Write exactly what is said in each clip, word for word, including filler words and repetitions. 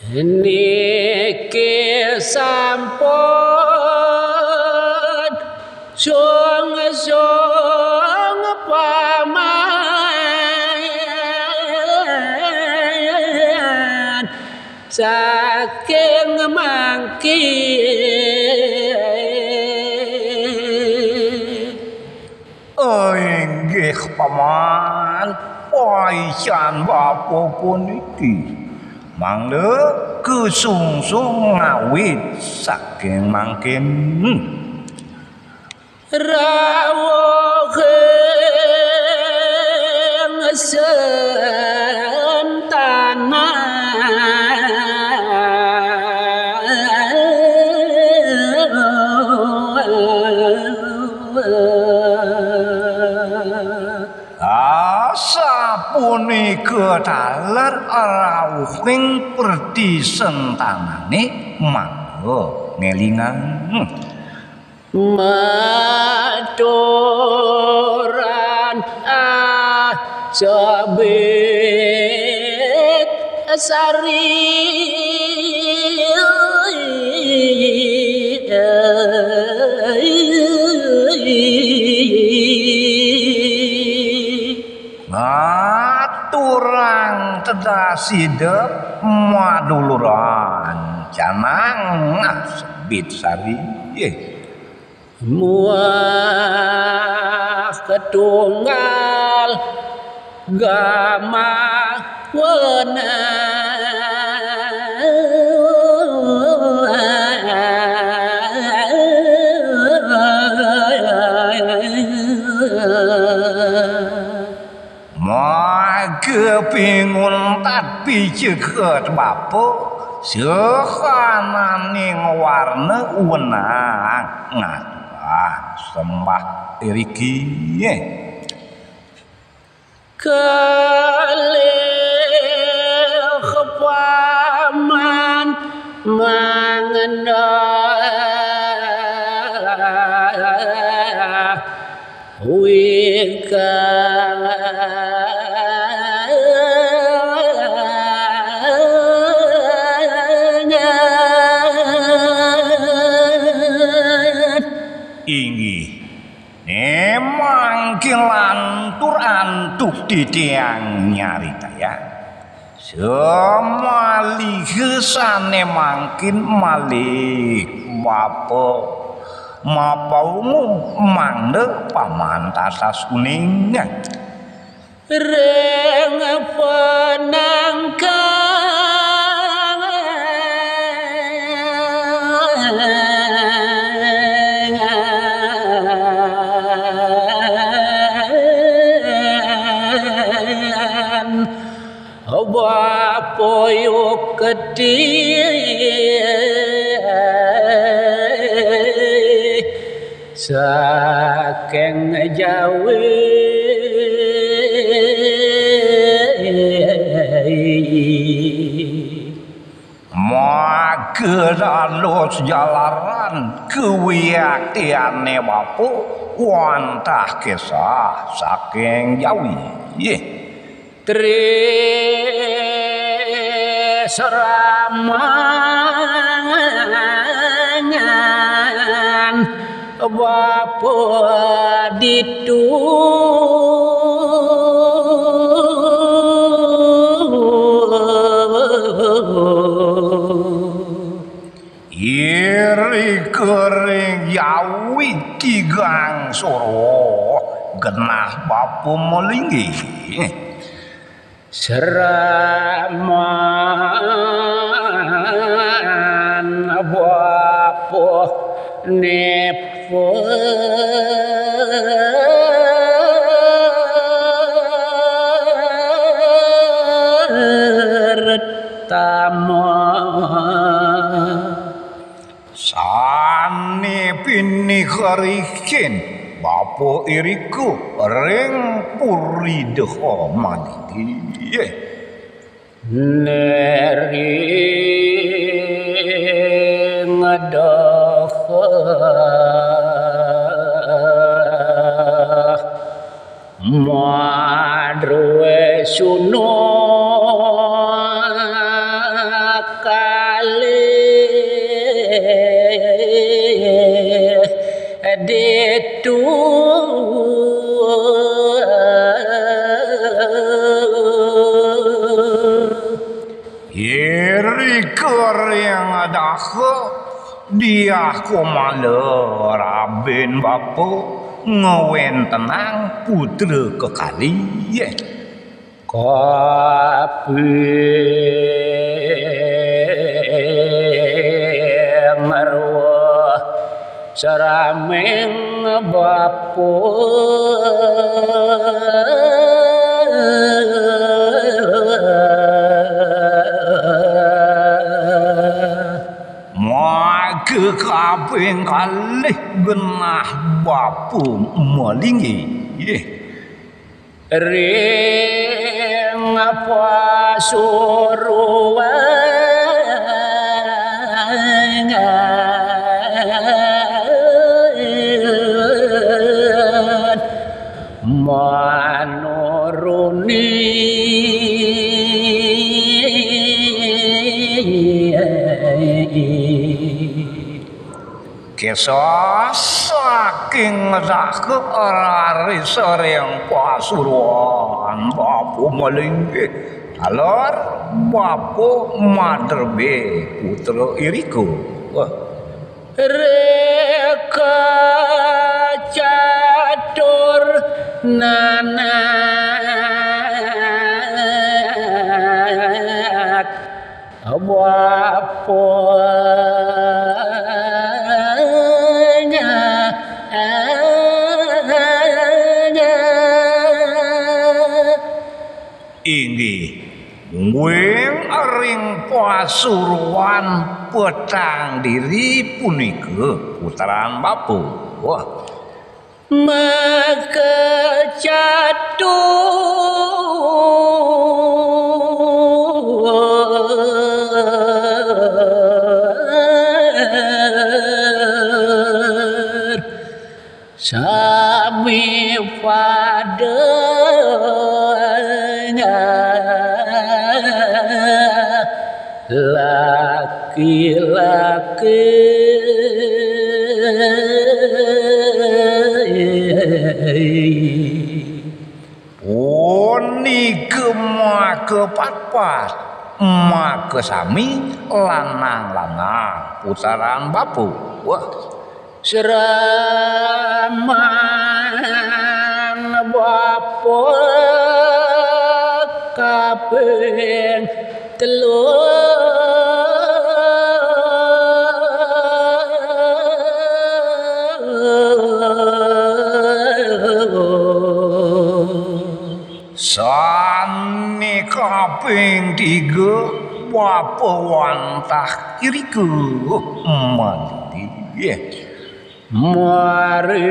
Niki sampun sungsung paman saking mangkin. Oh, inggih, Paman, paican bapa puniki. Mangda kasungsung ngawit saking mangkin. Rawuhing sentana. Asapunika taler rawuhing pertisentanané mangga ngelingang. Maturan asabit sari. Ngaturang tedas sida maduluran canang asabit sari. Muah ketunggal gamah wenang. Maga pinguntat piceget bapa, sahananing warna wenang ngaturang sembah iriki. Kalih paman mangenah wikangan. Inggih, ne mangkin lantur antuk titiang nyaritayang. Samaliha sane mangkin malih bapa mapaungu mangda paman tatas uning. Ring panangkan. Bapa yukti saking Jawi. Maga dados jalaran kawiaktiane bapa wantah kesah saking Jawi. Tri sramangan bapa ditu. Irika ring Jawi tigang soroh genah bapa malinggih. Sraman bapa ne pertama. Sane pinih rihin bapa irika ring puri deha malinggih. Nering deha madruwe sunaka Ika ring daha diah kumala rabin bapa ngwentenang putra kekalih. Kaping ngarwa saraming bapa. Maka kaping kalih genah bapa malinggih. Ring pasuruan manuruni. Kisah saking daha rarisa ring pasuruan bapa malinggih. Taler bapa madrebé putra irika. Reka catur nanak bapa. Inggih, mungguing ring pasuruan petang diri punika putran bapa. Wah. Maka catur sami pada laki-laki. Punika maka patpat, maka sami lanang-lanang putran bapa. Wah. Seraman bapa kaping telu. Sané kaping tiga, bapa wantah irika malinggih. Maring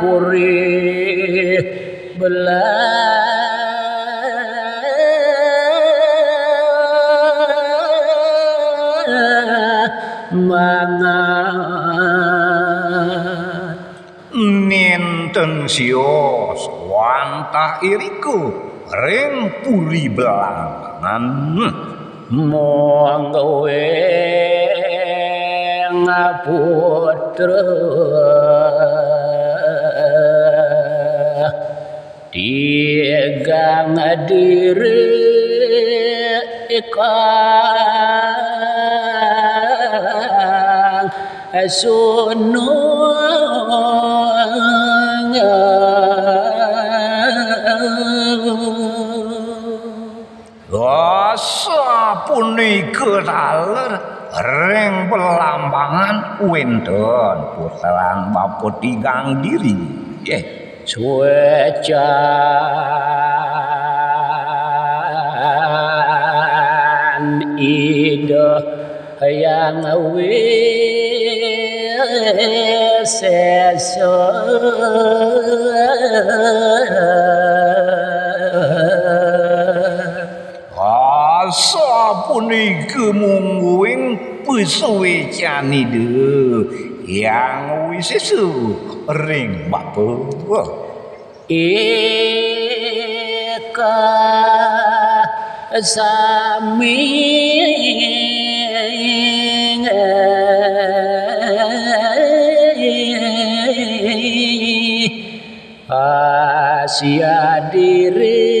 puri belah mangan. Nénten sios wantah irika ring puri Blambangan. Mungguing putra tigang diri ikang sunung. Sapunika taler ring Blambangan wénten putran bapa tigang diri. Nggih. Suécan Ida Hyang Wisésa. Asapunika mungguing pasuécan Ida Hyang Wisésa ring bapa. Ika sami asia diri.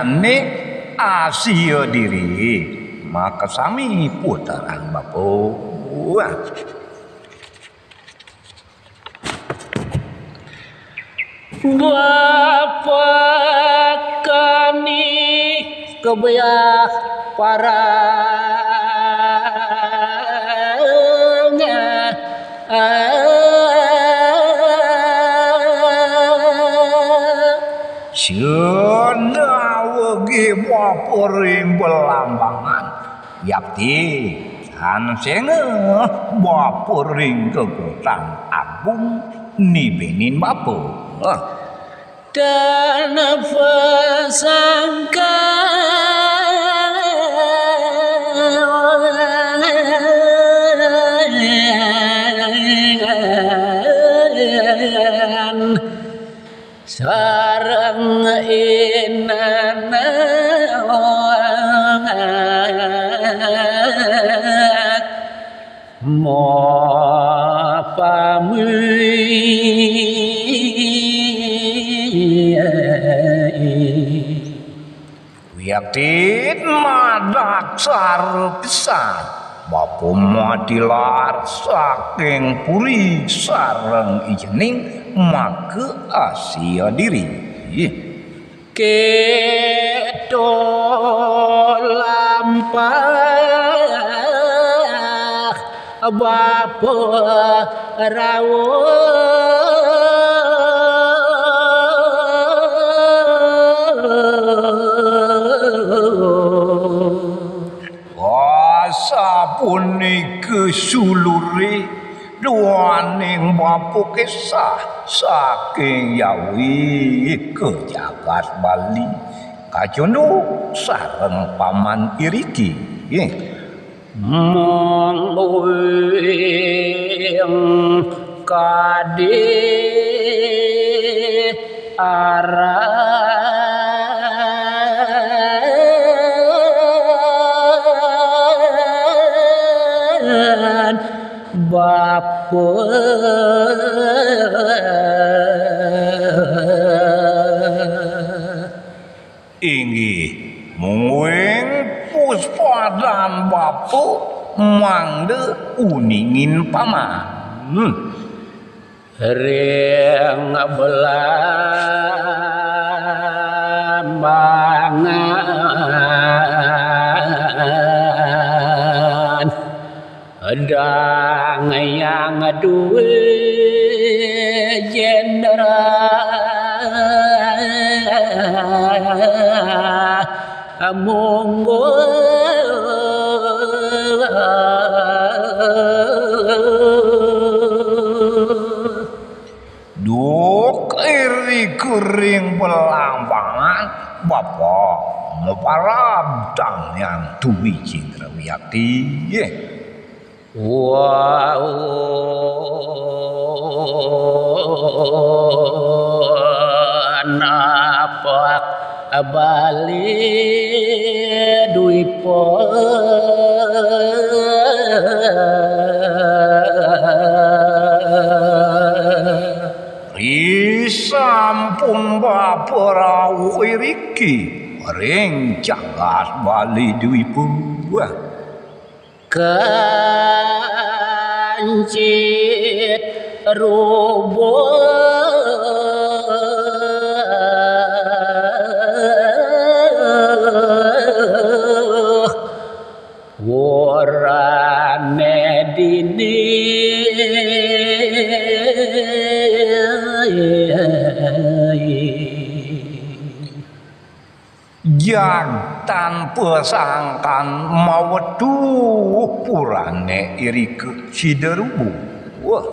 Nik asia diri, maka sami puteran bapa. Bapa kani kebiah parang. Sida wegi bapa ring belambangan. Yakti, tan sengeh bapa ring gegutang agung ni binin bapa. Tan pasangka sareng inana. Mo pami. Wiaktin madaksara pisan, bapa matilar saking puri sareng ijening maka asia diri. Keto lampah bapa rauh. Asapunika sulure duaning bapa kesah saking Jawi ka jagat Bali, kacunduk sareng paman iriki. Mung uing kadi aran bapa. Inggih, mungguing puspadan bapa mangda uningin paman. Ring belambangan dang yang duwe jendera mungguh. Duk irika ring belambangan, bapa maparab tang yang duwe jendera wiakti. Wau napak Bali Dwipa. Risampun bapa rauh iriki ring jagat Bali Dwipa. Kancit rubuh wurane dini. Jag tanpa sangkan mawetu purane irika sida rubuh. Wah.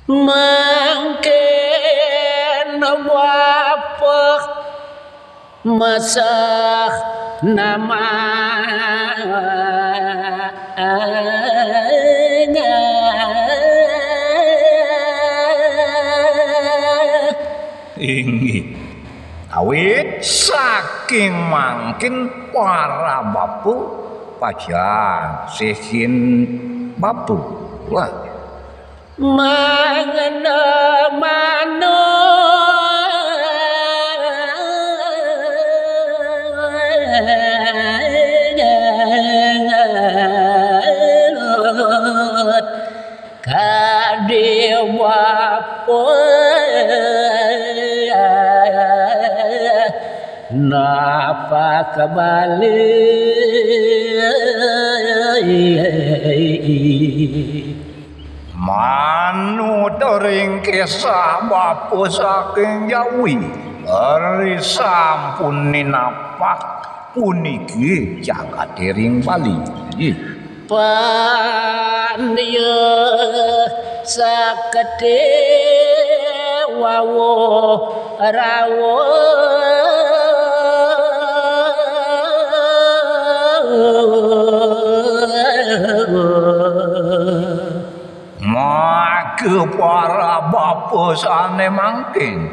Mangkin bapa mesah nama. Inggih. Awit saking mangkin para bapa pacang sisin bapa. Wah. Mangena manuk. Pakabali. Manut ring kisah bapa saking Jawi, risampun ninapak puniki jagate ring Bali. Pandia sakti wawo rawo. Maka para bapa sane mangkin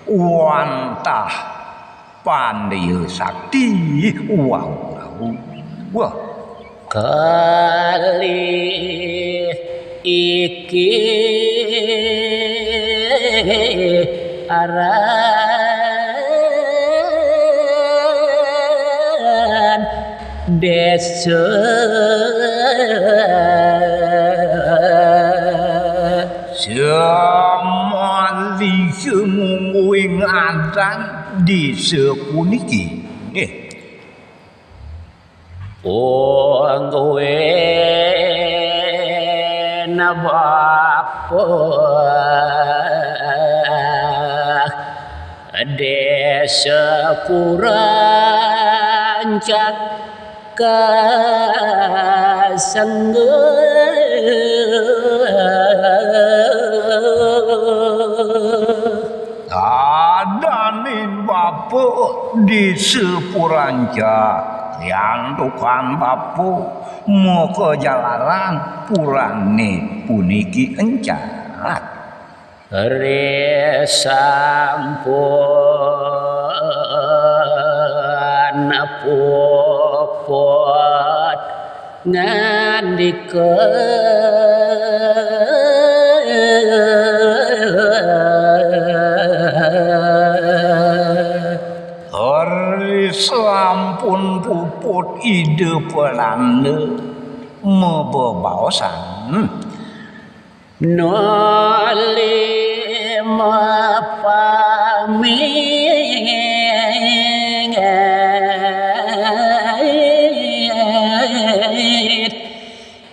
wantah pandia sakti wau-wau. Wah. Kali iki aran desa. Samaliha mungguing aran desa puniki. Nggih. Ungguing bapa desa Purancak kasengge. Adaning bapa desa Purancak, riantukan bapa makajalaran purane puniki encat. Risampun puput ngandika. Risampun puput Ida Palanda mabebaosan. Nuli mapamit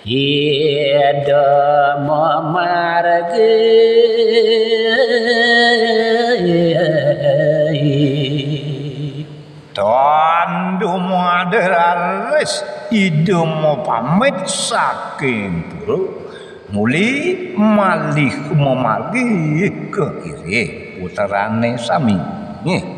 Ida mamargi. Tan dumados raris Ida mapamit saking pura, nuli malih mamargi ka irih putrane sami. Nggih.